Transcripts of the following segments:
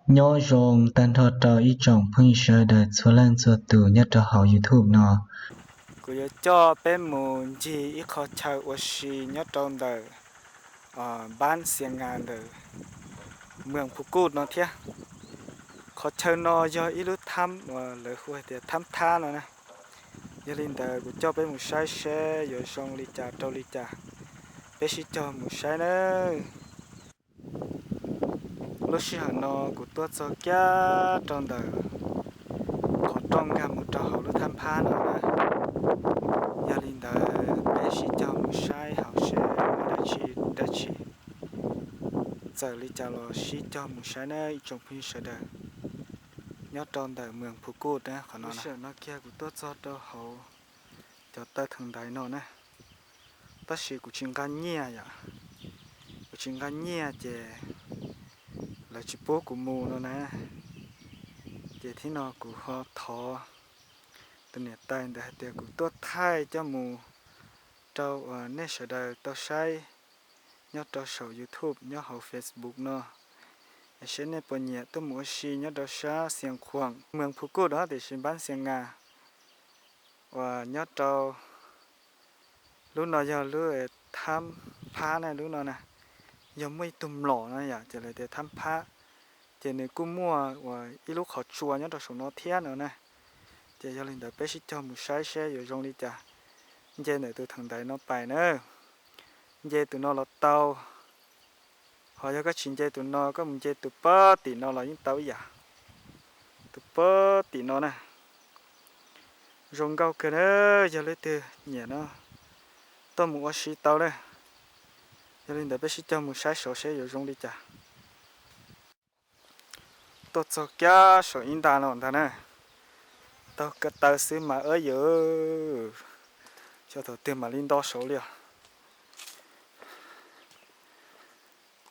Nyob zoo tag nrho rau ib tsoom phooj ywg sawv daws txhua leej txhua tus nyob rau hauv YouTube no. Kuv yuav coj peb mus ncig ib qho chaw ua si nyob rau ntawm npab Xia Nga ntawm Mws Phu Kuj no thiab. Qhov chaw no yog ib lub thab uas lawv hu hais tias thab phab no na. Yog li ntawd kuv coj peb mus saib seb yuav zoo li cas rau li cas. Peb sib cog mus saib nawb. Lub sij hawm no kuv tuaj txog kiag rau ntawm qhov rooj nkag mus rau hauv lub thab phab no na. Yog li ntawd peb sib cog mus saib hauv seb muaj dab tsi dab tsi. Txawm li cas los sib cog mus saib nawb ib tsoom phooj ywg sawv daws nyob rau ntawm Mws Phu Kuj na. Qhov no, lub sij hawm no kiag kuv tuaj txog rau hauv cov taw theem ntaiv no na, tab sis kuv tsis nqa nyiaj yom. Kuv tsis nqa nyiaj ces lawv tsis pub kuv mus no na. Ces thib no kuv ho thov tus niam tais ntawd hais tias kuv tuaj thaij coj mus rau uas nej sawv daws tau saib nyob rau saum YouTube nyob hauv Facebook no, es seb nej puas nyiam tuaj mus ua si nyob rau sab Xiav Khuam, Mws Phu Kuj no tiam sis npab Xia Nga uas nyob rau lub no yog lub thab phab na, lub no na. Yog muaj ib tug mlom no yom, ces lawv tias thab phab. Ces nws kuj muaj uas ib lub qhov tsua nyob rau saum no thiab no na. Ces yog li ntawd peb sib cog mus saib seb yuav zoo li cas. Nce ntawm tus theem ntaiv no pais na. Nce tus no los tau, ho yog koj tsis nce tus no koj mus nce tus pob tim no los yeej tau ib yam. Tus pob tim no na, zoo nkauj kawg na. Yog leej twg nyiam no tuaj mus ua si tau na. Yog li ntawd peb sib cog mus saib saud seb yuav zoo li cas. Tuaj txog kiag saum ib nta no ntag na. Taug ko taw xwb mas ua yam, xyov thaum twg mam li nto saud li os.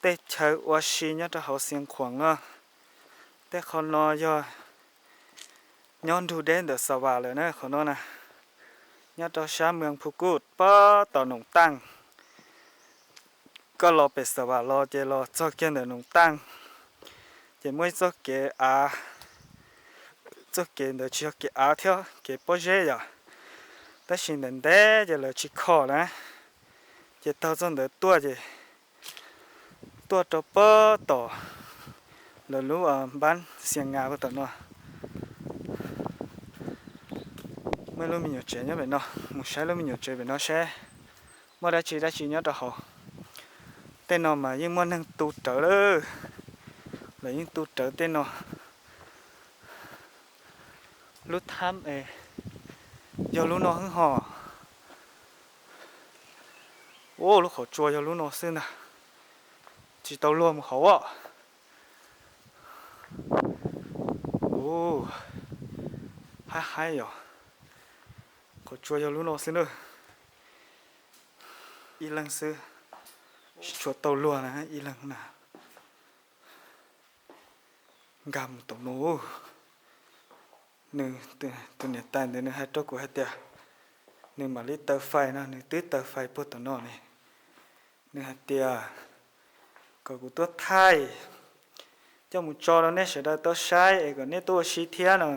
Tej chaw ua si nyob rau hauv Xiav Khuam no, tej qhov no yog nyob nrug deb ntawm Xa Vas lawm na. Qhov no na, nyob rau sab Mws Phu Kuj pob tom Noom Taaj. Koj los pem Xa Vas los ces los txog kiag ntawm Noom Taaj, ces muaj ib txoj kev av. Txoj kev ntawd tsis yog kev av thiab, kev pob zeb yom, tab sis ntawm ntev ces lawv tsis kho na. Ces taug txoj ntawd tuaj ces tuaj rau pob tom lawv lub npab Xia Nga puag tom no. Muaj lub me nyuam tsev nyob pem no, mus saib lub me nyuam tsev pem no seb muaj dab tsi dab tsi nyob rau hauv. Tej no mas yeej muaj neeg tu rawv lawm, lawv yeej tu rawv tej no. Lub thab es yog lub no hwb ho. Ua lub qhov tsua yog lub no xwb ntag, tsis tau luag mus hauv os. Ua, haib haib yom. Qhov tsua yog lub no xwb na. Ib leeg xwb, tsis tshua tau luag na, ib leeg na. Nkag mus tom no. Nws, tus niam tais ntawd nws hais rau kuv hais tias nws mam li taws fais no, nws twb taws fais puag tom no ne. Nws hais tias kom kuv tuaj thaij coj mus tso rau nej sawv daws tau saib es kom nej tuaj ua si thiab no.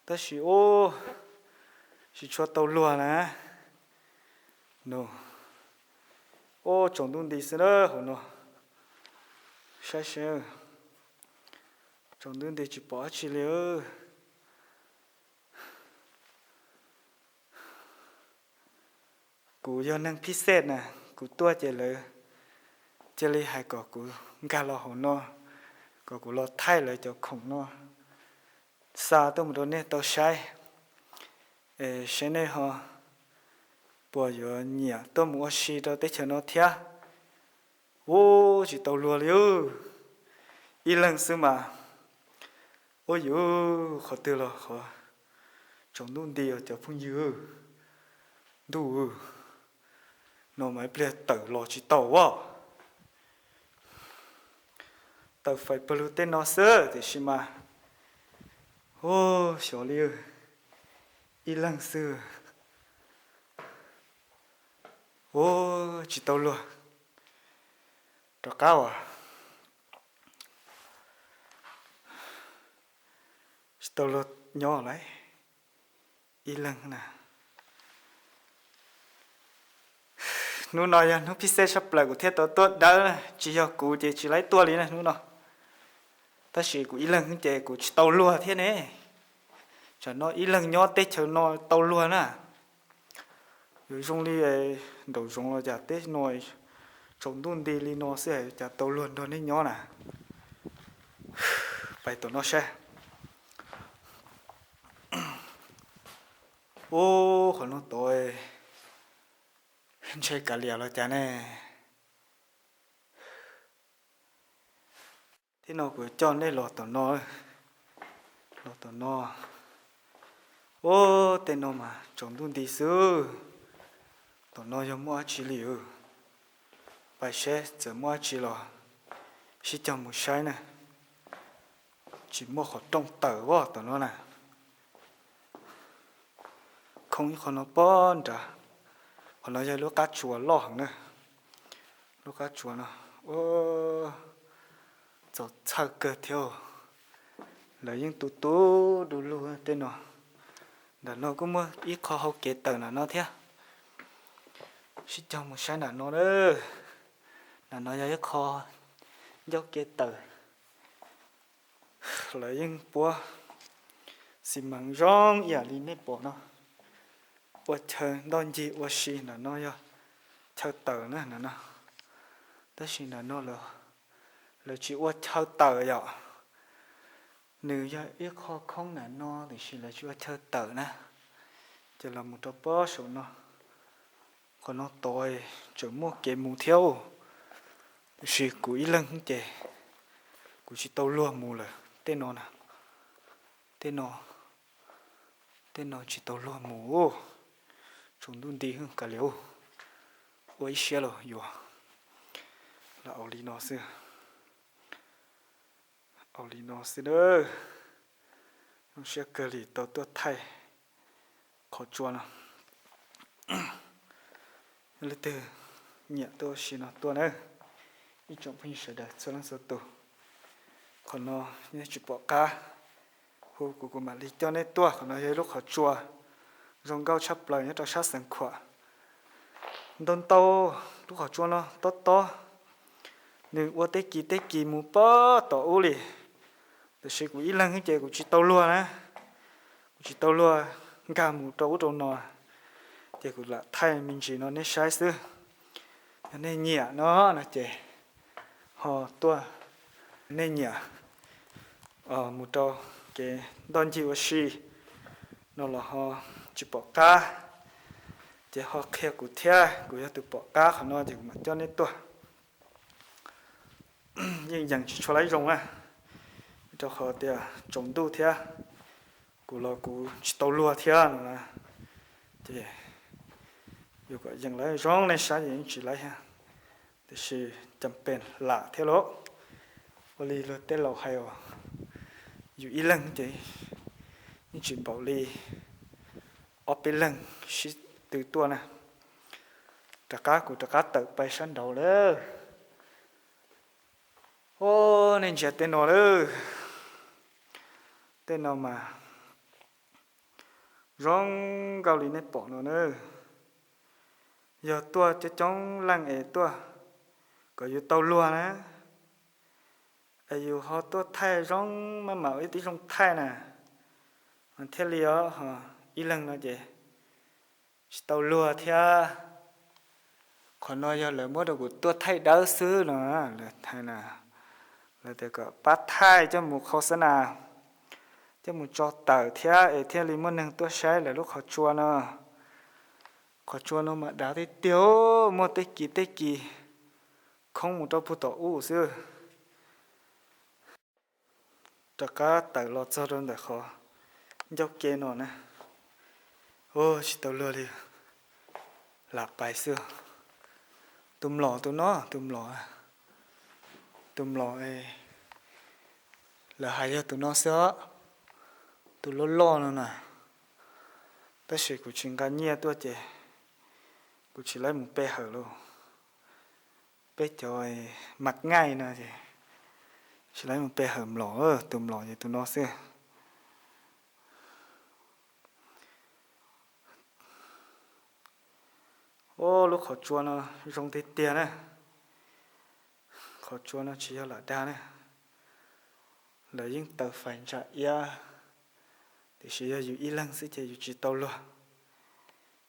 Tab sis ub, tsis tshua tau luag na. No, ub, tsaus ntuj nti xwb na hauv no. Saib seb, tsaus ntuj nti tsis pom dab tsi li. Kuv yog neeg phij xej na, kuv tuaj ces lawv cia li hais kom kuv nkag los hauv no, kom kuv los thaij lawv cov khoom no xa tuaj mus rau nej tau saib. Es seb nej ho puas yuav nyiam tuaj mus ua si rau teb chaws no thiab. Ub, tsis tau luag li, ib leeg xwb mas. Ub yuv, qhov twg los qhov tsaus ntuj nti os cov phooj ywg. Ntuj, no mas ib pliag tawm los tsis tau as. Taws fais pawg lug tej no xwb tiam sis mas, ub, xyov li, ib leeg xwb. Ub, tsis tau luag. Rov qab as. tau luag nyob lawm ib leeg na. Hnub no yog hnub phib xeeb tshaj plaws kuv thiaj tau tuaj dawb, tsis yog kuv ces tsis laib tuaj li na hnub no. Tab sis kuv ib leeg ces kuv tsis tau luag thiab ne. Tsam no ib leeg nyob teb chaws no tau luag na. Yuav zoo li nraum zoov los cas teb no tsaus ntuj nti li no xwb cas tau luag nrog nej nyob na. Pais tom no saib. Ub, qhov no tod ntshe kav liam los cas ne. Thiab no kuv coj nej los tom no, los tom no. Ub, tej no mas tsaus ntuj nti xwb. Tom no yog muaj dab tsi li? Pais saib txawm muaj dab tsi los sib cog mus saib na. Tsis muaj qhov rooj tawm tom no na. Khoob ib qho no pob nrad. Qhov no yog lub qab tsuas loj heev na. Lub qab tsuas no, txaus txhawj kawg thiab. Lawv yeej tu tu du lug tej no. Nram no kuj muaj ib qho hau kev tawm nram no thiab. Sib cog mus saib nram no na. Nram no yog ib qho ncauj kev tawm. Lawv yeej puab xi mas zoo ib yam li nej pom no. Ua chaw ntoj ncig ua si nram no yog chaw tawm na nram no. Tab sis nram no lawv tsis ua chaw tawm yom. Nws yog ib qho khoob nram no tiam sis lawv tsis ua chaw tawm na. Ces los mus rau pob saum no. Qhov no tod tseem muaj kev mus thiab, tiam sis kuv ib leeg ces kuv tsis tau luag mus lawm tej no na. Tej no, tej no tsis tau luag mus. Tsaus ntuj nti kav liam, ua ib siab los yuav. Los ua li no xwb. Ua li no xwb na. Zoo siab kawg li tau tuaj thaij qhov tsua no. Yog leej twg nyiam tuaj ua si no tuaj na, ib tsoom phooj ywg sawv daws txhua leej txhua tus. Qhov no yeej tsis pom qab, hu kuv kuv mam li coj nej tuaj. Qhov no yog ib lub qhov tsua zoo nkauj tshaj plaws nyob rau sab Xeev Khuam. Ntau ntau lub qhov tsua no tob tob, nws ua teb kis teb kis mus pog tom ub li. Tiam sis kuv ib leeg ces kuv tsis tau luag na, kuv tsis tau luag nkag mus rau ub rau no, ces kuv lam thaij me ntsis no nej saib xwb. Yog nej nyiam no no ces ho tuaj, nej nyiam mus rau kev ntoj ncig ua si no los ho tsis pom qab, ces ho qhia kuv thiab, kuv yog tus pom qab qhov no ces kuv mam coj nej tuaj. Yeej yees tsis tshua laib zoo na, rau qhov tias tsaus ntuj thiab, kuv los kuv tsis tau luag thiab no na, ces yuav kom yees laib zoo nej saib ces yeej tsis laib thiab. Tiam sis cas pes lam thiab lauj. Ua li luag tej laus hais os, yus ib leeg ces yeej tsis npaum li ob peb leeg sib tw tuaj na. Rov qab kuv rov qab tawm pais sab nraud lawm. Ub, nej ntsia tej no lawm. Tej no mas zoo nkauj li nej pom no na. Yog tuaj coob coob leej es tuaj kom yus tau luag na, es yus ho tuaj thaij zoo maj mam ua ib tib zoo thaij na, thiaj li os. Ib leeg no ces tsis tau luag thiab. Qhov no yog lawv muab rau kuv tuaj thaij dawb xwb no, lawv hais na, lawv tias kom pab thaij coj mus khau xab nas, coj mus tso tawm thiab es thiaj li muaj neeg tuaj saib lawv lub qhov tsua no. Qhov tsua no mas dav tiag tiag, muaj tej kis tej kis khoob mus rau puag tom ub xwb. Rov qab tawm los txog rau ntawm qhov ncauj ke no na. Ub, tsis tau luag li, lam pais xwb. Tus mlom tus no, tus mlom, tus mlom, lawv hais yog tus no xwb os, tus loj loj no na. Tab sis kuv tsis nqa nyiaj tuaj ces kuv tsis laib mus pe hawm lauj. Peb cov mas ngaij no ces tsis laib mus pe hawm mlom, tus mlom ces tus no xwb. Lub qhov tsua no zoo tiag tiag na. Qhov tsua no tsis yog lam dag na, lawv yeej taws fais ntsa iab, tiam sis yog yus ib leeg xwb ces yus tsis tau luag.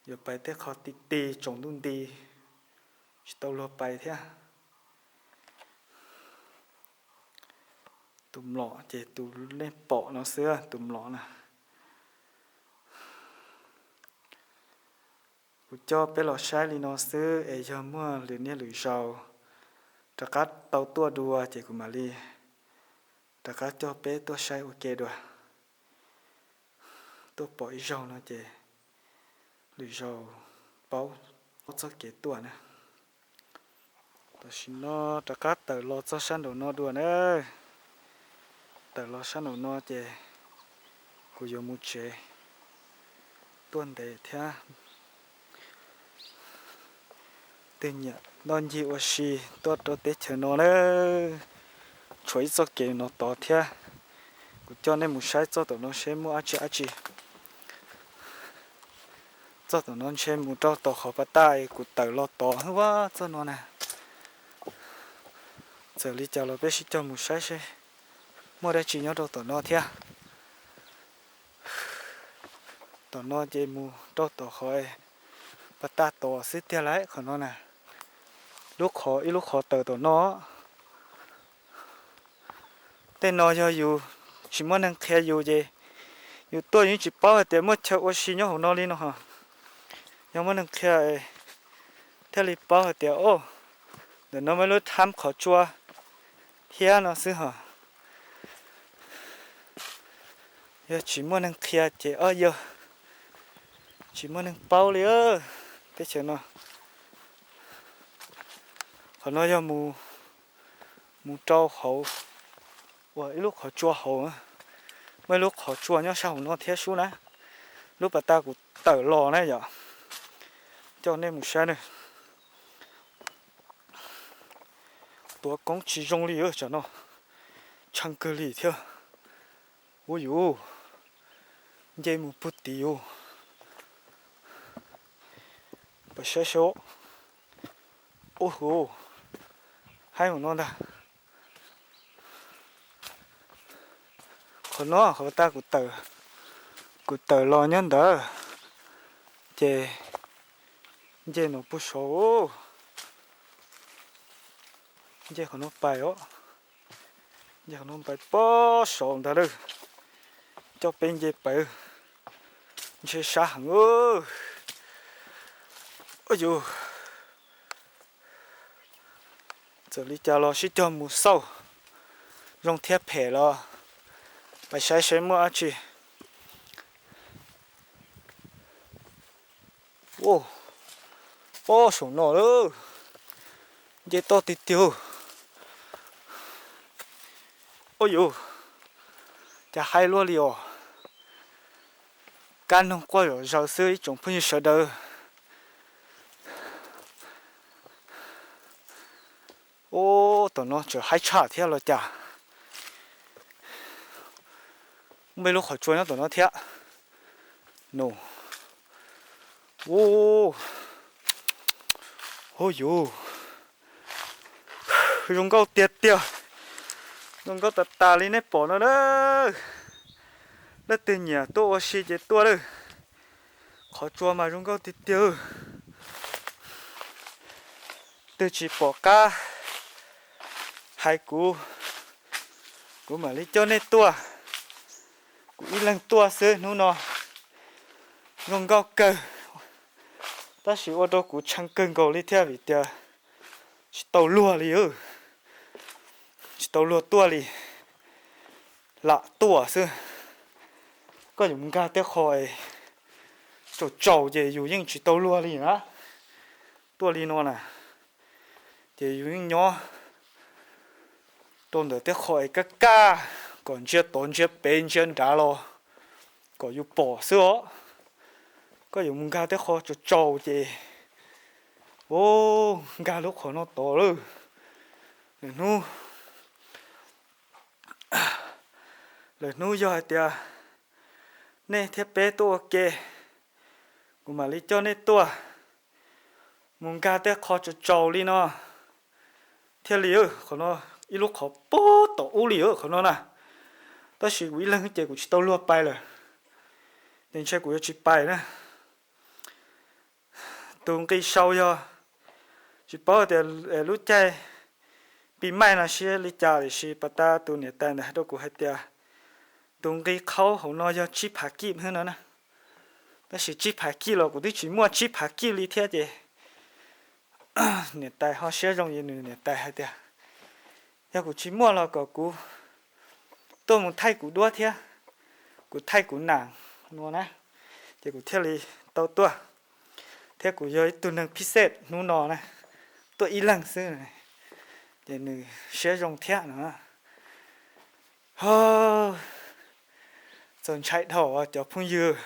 Yuav pais tej qho ti ti tsaus ntuj nti, tsis tau luag pais thiab. Tus mlom ces tus nej pom no xwb, tus mlom na. Kuv coj peb los saib li no xwb es yog muaj lwm niaj lwm zaus rov qab tau tuaj dua ces kuv mam li rov qab coj peb tuaj saib ua ke dua. Tuaj pom ib zaug no ces lwm zaus paub txoj kev tuaj na. Tam sim no rov qab tawm los txog sab nraum no dua na. Tawm los sab nraum no ces kuv yuav mus tsev tuaj ntev thiab. Tej niam toj ncig ua si tuaj rau teb chaws no na, tshuav ib txoj kev no tod thiab. Kuv coj nej mus saib txoj tom no seb muaj dab tsi dab tsi. Txoj tom no ntshe mus rau tom qhov pas tag kuv tawm los tod hwb, txoj no na. Txawm li cas los peb sib cog mus saib seb muaj dab tsi nyob rau tom no thiab. Tom no ces mus rau tom qhov pas tag tod xwb tiag lauj, qhov no na. Lub qhov, ib lub qhov tawm tom no. Tej no yog yus tsis muaj neeg qhia yus ces yus tuaj yus tsis paub hais tias muaj chaw ua si nyob hauv no li no. Yog muaj neeg qhia thiaj li paub hais tias, o, ntawm no muaj lub thab qhov tsua thiab no xwb hos. Yog tsis muaj neeg qhia ces o yog tsis muaj neeg paub li teb chaws no. Qhov no yog mus rau hauv uas ib lub qhov tsua hauv. Muaj ib lub qhov tsua nyob sab hauv no thiab sub na. Lub pas tag kuv tawm los na yom. Coj nej mus saib na. Tuav koob tsis zoo li tsam no, tshee kawg li thiab. Ua yus, nce mus puag tid yus. Pab saib saib. Ub hu, haib mus no ntag. Qhov no qhov tag kuv tawm, kuv tawm los nyob ntawd ces nce no puag saud. Nce qhov no pais os. Nce qhov no pais puag saud ntag lawm. Coj peb nce pawg, ntshe sab heev. Ua yus, txawm li cas los sib cog mus xauj, zoo thiab phem los pais saib seb muaj dab tsi. Ua, pob saum no lawm, nce toj tiag tiag. Ua yus, cas haib luaj li os. Kab noog quaj zom zaws xwb ib tsoom phooj ywg sawv daws. Ub, tom no tseem haib tshaj thiab los cas. Muaj ib lub qhov tsua nyob tom no thiab. Nus, ub, hu yus, zoo nkauj tiag tiag. Zoo nkauj tas tas li nej pom no na. Leej twg nyiam tuaj ua si ces tuaj lawm. Qhov tsua mas zoo nkauj tiag tiag. Twg tsis pom qab hais kuv, kuv mam li coj nej tuaj. Kuv ib leeg tuaj xwb hnub no zoo nkauj kawg, tab sis ua rau kuv tshee kawg nkaus li thiab vim tias tsis tau luag li. Tsis tau luag tuaj li, lam tuaj xwb. Koj yuav mus nkag tej qho tsaus tsaus ces yus yeej tsis tau luag li na. Tuaj li no na, ces yus yeej nyob rau ntawm tej qho es kaj kaj, kom ntsia tod ntsia pem ntsia nrad los kom yus pom xwb os. Koj yuav mus nkag tej qho tsaus tsaus ces, u, nkag lub qhov no tod lawm. Lwm hnub, lwm hnub yog hais tias nej thiab peb tuaj ua ke, kuv mam li coj nej tuaj. mus nkag tej qho tsaus tsaus li no thiaj li, qhov no ib lub qhov pag tom ub li qhov no na. Tab sis kuv ib leeg ces kuv tsis tau luag pais lawm, ces ntshe kuv yuav tsis pais na. Tus nqi sau yog, tsis paub tias lub caij pis maij no siab li cas, tiam sis pas tas tus niam tais ntawd hais rau kuv hais tias tus nqi qhaub hauv no yog tsib phav kib xwb no na. Tab sis tsib phav kib los kuv twb tsis muaj tsib phav kib li thiab ces niam tais ho siab zoo es nws niam tais hais tias yog kuv tsis muaj los kom kuv tuaj mus thaij kuv duab thiab, kuv thaij kuv nam no na, ces kuv thiaj li tau tuaj. Thiab kuv yog ib tug neeg phij xej hnub no na, tuaj ib leeg xwb, ces nws siab zoo thiab no. Ho txaus ntshai dhau cov phooj ywg.